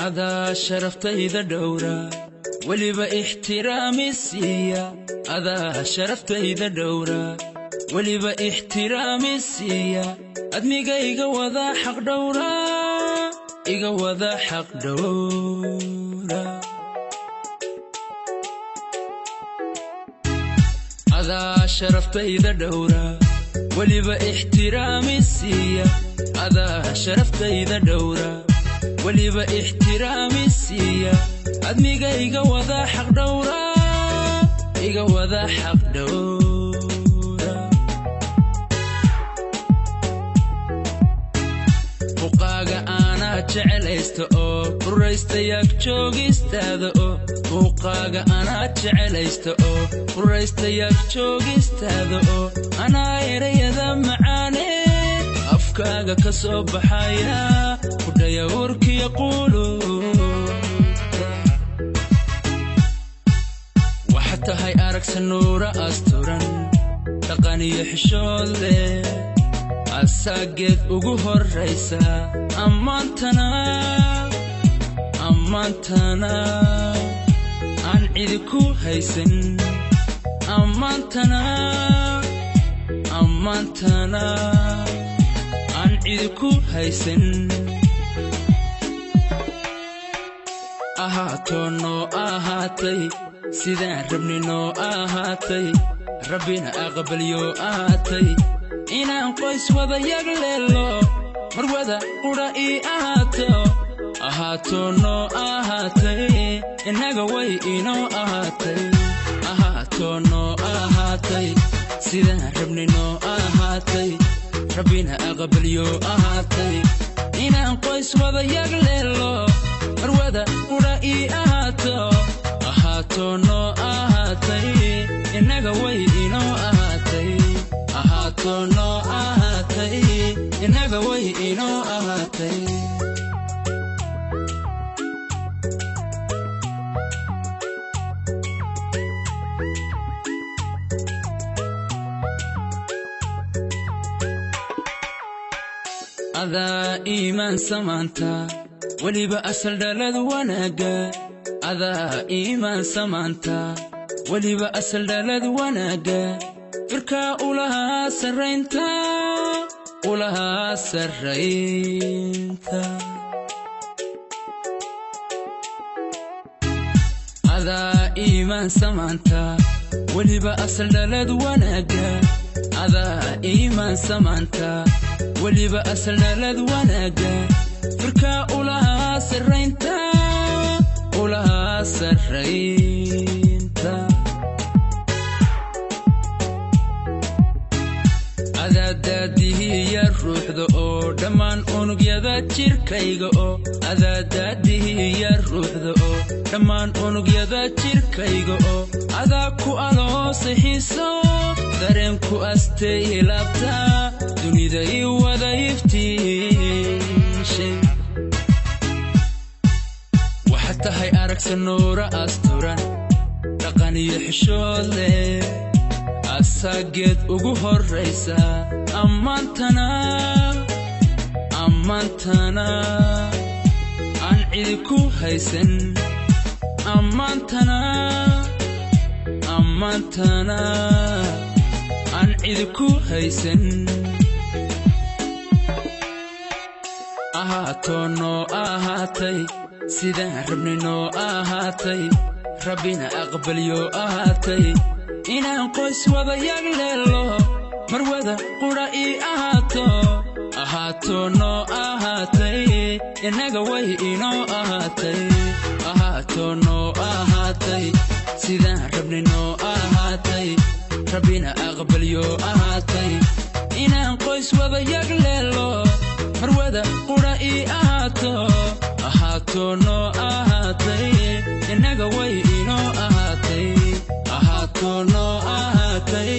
Adaa sharaftayda dhowra, weliba ixtiraami siiya. Adaa sharaftayda dhowra, weliba ixtiraami siiya. Admiga iga wada xaq dhowra, iga wada xaq dhowra. Adaa sharaftayda dhowra, weliba ixtiraami siiya. Adaa sharaftayda dhowra, weliba ixtiraami siiya. Admiga iga wada xaq dhowra, iga wada xaq dhowra. Muuqaaga aanaa jecelaysta oo quraysta yaag joogistaada oo. Muuqaaga anaa jecelaysta oo quraysta yaag joogistaada oo. Anaa erayada macaane afkaaga ka soo baxaya kudhaya urkiya quuluubta. Waxa tahay aragsa nuura asturan, dhaqan iyo xishood leh, asaageed ugu horraysa. Ammaantana, ammaantana aan cidi ku haysan. Ammaantana, ammaantana aan cidi ku haysan. Ahaatoo noo ahaatay sidaan rabni noo ahaatay, Rabbina aqbalyo ahaatay. Inaan qoys wada yagleelo, marwada qudha ii ahaato. Ahaatoo noo ahaatay, innaga way inoo ahaatay. Ahaatoo noo ahaatay sidaan rabni noo ahaatay, Rabbina aqbalyo ahaatay. Inaan qoys wada yagleelo, marwada qudha ii ahaato. Ahaatoo noo ahaatay, innaga way inoo ahaatay. Ahaatoo noo ahaatay, innaga way inoo ahaatay. Adaa iimaan samaanta, weliba asal dhalad wanaagga. Adaa iimaan samaanta, weliba asal dhalad wanaagga. Firkaa ulahaa sarraynta, ulahaa sarraynta. Adaa iimaan samaanta, weliba asal dhalad wanaagga. Adaa iimaan samaanta, weliba asal dhalad wanaagga. Firkaa ulahaa sarraynta, ulahaa sarraynta. Adaadaadihiya ruuxda oo dhammaan unugyada jirkayga oo. Adaadaadihiya ruuxda oo dhammaan unugyada jirkayga oo. Adaa ku aloosay xiiso, dareenku astay laabta, dunida ii wada iftiishay. Waxa tahay aragsa nuura asturan, dhaqan iyo xishood leh, asaageed ugu horraysa. Ammaantana, ammaantana aan cidi ku haysan. Ammaantana, ammaantana aan cidi ku haysan. Ahaatoo noo ahaatay sidaan rabni noo ahaatay, Rabbina aqbalyo ahaatay. Inaan qoys wada yagleelo, marwada qudha ii ahaato. Ahaatoo noo ahaatay, innaga way inoo ahaatay. Ahaatoo noo ahaatay sidaan rabni noo ahaatay, Rabbina aqbalyo ahaatay. Inaan qoys wada yagleelo, marwada qudha ii ahaato. Ahaatoo noo ahaatay, innaga way inoo ahaatay. Ahaatoo noo ahaatay,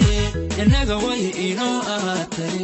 innaga way inoo ahaatay.